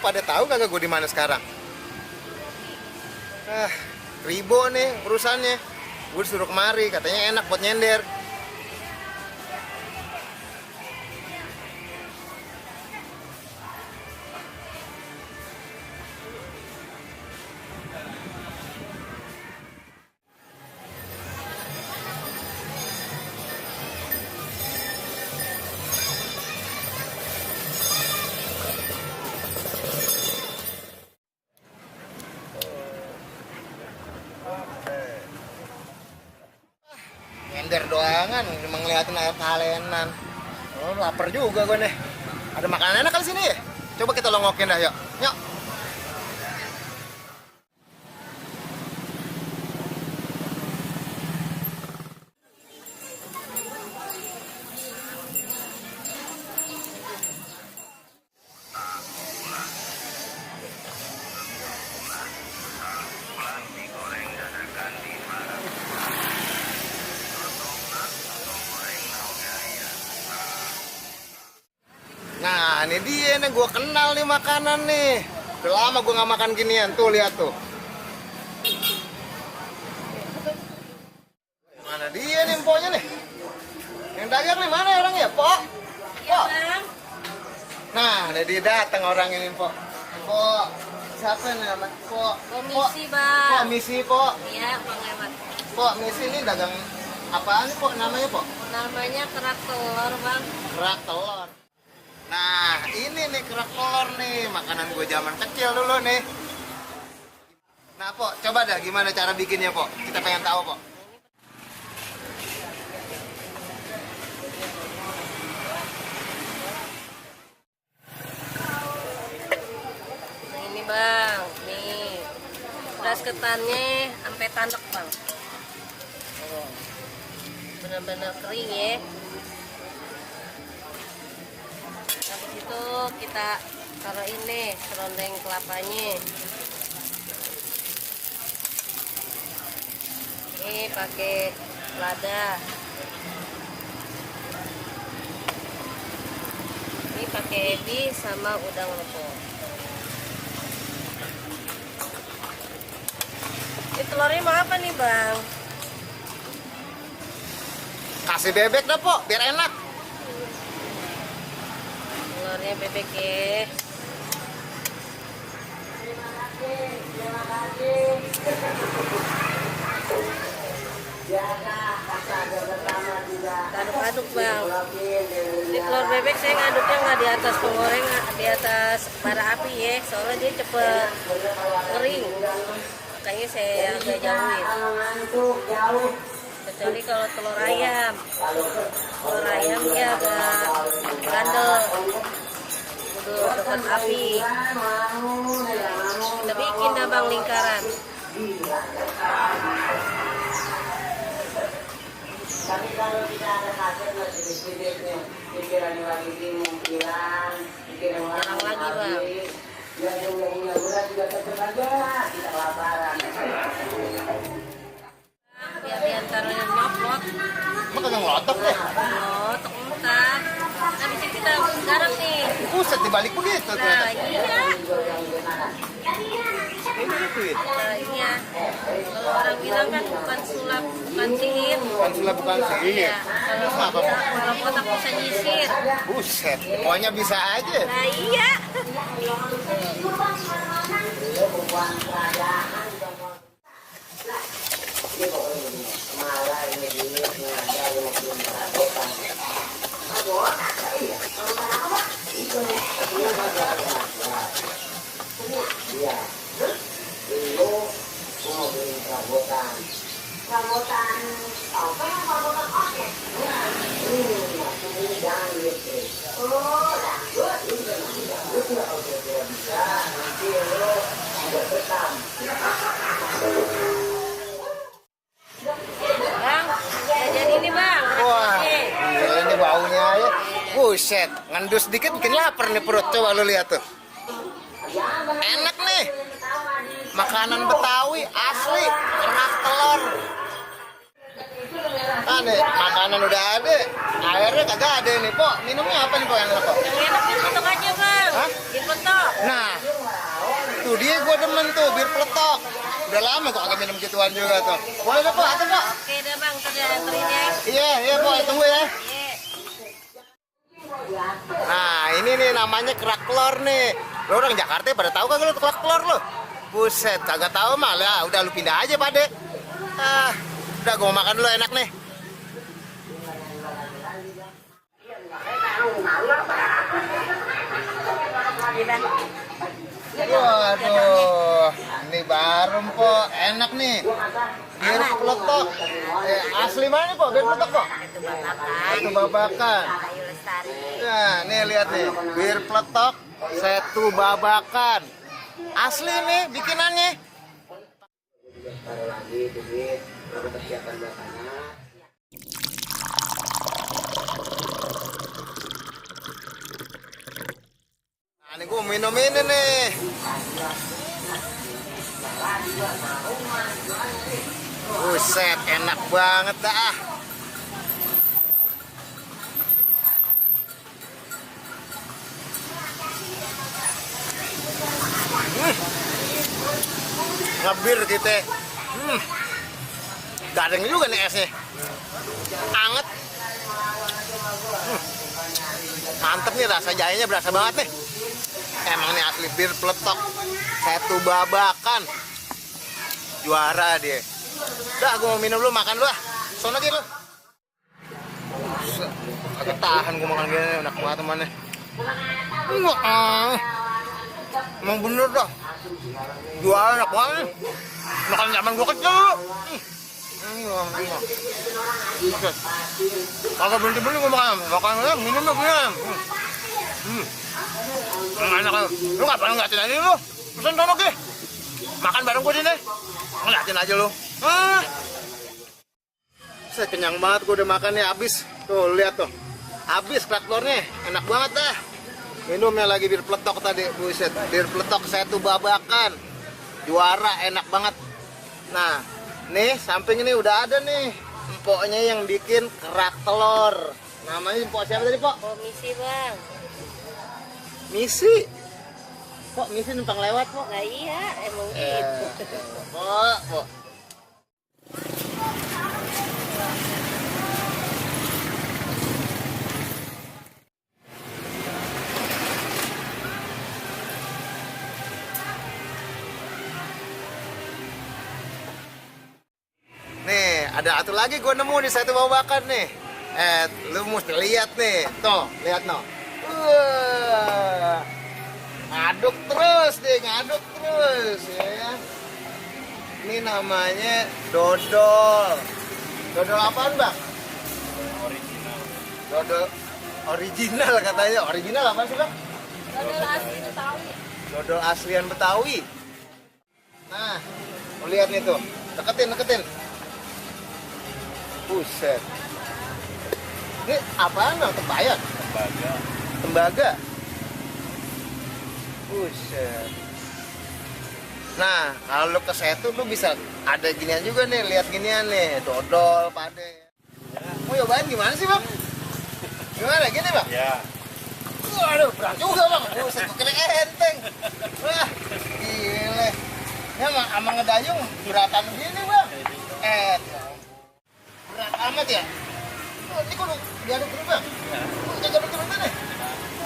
pada tahu kagak gue di mana sekarang? Ribo nih perusahaannya. Gue disuruh kemari, katanya enak buat nyender. Nyender doangan, cuma ngeliatin air kalenan. Oh, lapar juga gue nih. Ada makanan enak kali sini ya? Coba kita longokin dah, yuk. Yuk. Nah, ini dia nih, gue kenal nih makanan nih. Udah lama gue nggak makan ginian, tuh lihat tuh. Mana dia nih empoknya nih? Yang dagang nih mana orangnya, Pok? Pok. Nah, ada dia datang orang ini, Pok. Pok, siapa namanya? Pok. Komisi, Bang. Pok, misi, Pok. Iya, Bang Emat. Pok, misi ini dagang apaan nih, Pok? Namanya, Pok? Namanya kerak telur, Bang. Kerak telur. Nah, ini nih kerak telur nih, makanan gue zaman kecil dulu nih. Nah, Pok, coba dah gimana cara bikinnya, Pok? Kita pengen tahu, Pok. Nah, ini, Bang. Nih. Beras ketannya sampai tanek, Bang. Oh. Benar-benar kering ya. Habis itu kita taruh ini serondeng kelapanya. Ini pakai lada. Ini pakai ebi sama udang lepok. Ini telurnya mau apa nih, Bang? Kasih bebek dah, Pok, biar enak. Telurnya bebek ya. Aduk-aduk, Bang. Di telur bebek saya ngaduknya nggak di atas penggorengan, di atas bara api ya, soalnya dia cepet kering. Makanya saya agak jauhin. Kecuali kalau telur ayam. Telur ayam dia agak bandel. Kudu dekat api. Kita bikin dah, Bang, lingkaran. Tapi kalau kita ada hasil masih sedikitnya pikiran lagi pikiran lagi, Bang. Yang punya berat juga tetap aja kita kelaparan. Biar diantaranya nyoplot. Emang kagak ngelotok deh. Nyotok mentah. Habis itu kita garap nih. Buset, dibalik begitu tuh. Nah, iya. Ini duit. Nah, iya. Kalau orang bilang kan bukan sulap, bukan sihir. Bukan sulap, bukan sihir. Iya. Apa, Pok? Kalau kotak bisa nyisir. Buset, semuanya bisa aja. Nah, iya. Perabotan apa yang perabotan oke? Jangan gitu. Oh, bisa nanti lo ada betam. Bang, jajan ini, Bang. Wah, gila ini baunya ya. Buset, ngendus dikit bikin lapar nih perut. Coba lu lihat tuh. Enak nih. Makanan Betawi asli, kerak telur. Ada, makanan udah ada, airnya kagak ada nih, Pok. Minumnya apa nih, Pok, yang enak, Pok? Yang enak ini tutup aja, Bang. bang, Hah? bir peletok. Nah, tuh dia gue demen tuh, bir peletok. Udah lama kok agak minum gituan juga tuh. Boleh deh, Pak, atau Pak? Oke deh bang, tadi anterin ya. Iya, Pak, tunggu ya. Iya. Nah, ini nih namanya kerak telur nih. Lo orang Jakarta pada tahu kagak lo kerak telur lo? Buset, kagak tahu malah. Udah lu pindah aja, Pak, Dek. Udah gue mau makan dulu enak nih. Iya bang. Waduh, ini baru Pok, enak nih. Bir peletok. Asli mana Pok? Bir peletok Pok? Itu babakan. Itu babakan. Kayu lestari. Nah, nih lihat nih, bir peletok, setu babakan. Asli nih bikinannya. Taruh lagi duit, baru persiapan makanan. Nah, ini gue minum ini nih. Buset, enak banget dah. Ngebir kita. Garing juga nih esnya. Anget. Mantep nih, rasa jahenya berasa banget nih. Emang nih asli bir peletok. Setu babakan. Juara dia. Udah, gue mau minum dulu, makan dulu lah. Sono lagi lu. Agak tahan gue makan gini, enak banget temannya. Emang bener dah. Juara enak banget. Makan zaman gue kecil lu. Kagak berhenti-berhenti gue makan. Makan minum lu, minum. Enak lu. Lu ngapain ngeliatin aja lu? Pesan sono ke. Makan bareng gue sini. Ngeliatin aja lu. Saya kenyang banget, gue udah makan nih habis. Tuh lihat tuh. Habis kerak telurnya. Enak banget dah. Minumnya lagi bir peletok tadi. Buset, bir peletok setu babakan. Juara, enak banget. Nah, nih samping ini udah ada nih empoknya yang bikin kerak telur. Namanya empok siapa tadi, Pok? Komisi bang. Misi. Pok, Misi numpang lewat, Pok. Nah iya, emang gitu. Pok. Nih, ada satu lagi gue nemu di satu babakan nih. Lu mesti lihat nih. Tuh, lihat no. Ngaduk terus deh, ngaduk terus ya. Ini namanya dodol. Dodol apaan, Bang? Original. Dodol original katanya. Original apa sih, Bang? Dodol asli Betawi. Dodol aslian Betawi. Nah, lihat nih tuh. Deketin. Buset. Ini apaan, Bang? Tempayan? Tembaga. Buset. Nah, kalau lu ke Setu lu bisa ada ginian juga nih, lihat ginian nih, dodol, pade. Mau nyobain gimana sih, Bang? Gimana gini, Bang? Ya. Waduh, berat juga, Bang. Buset, gue kira enteng. Wah, gile. Ya, sama ngedayung beratan gini, Bang. Berat amat ya? Ini kudu diaduk dulu, Bang. Jaga dulu nih.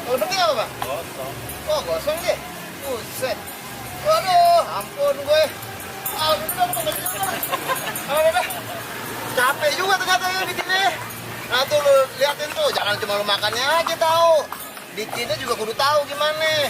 Kalau penting apa, Bang? Gosong. Oh, gosong deh. Buset. Waduh, ampun gue. Udah. Capek juga ternyata ya bikinnya. Nah tuh lu liatin tuh, jangan cuma lu makannya aja tahu. Bikinnya juga kudu tahu gimana.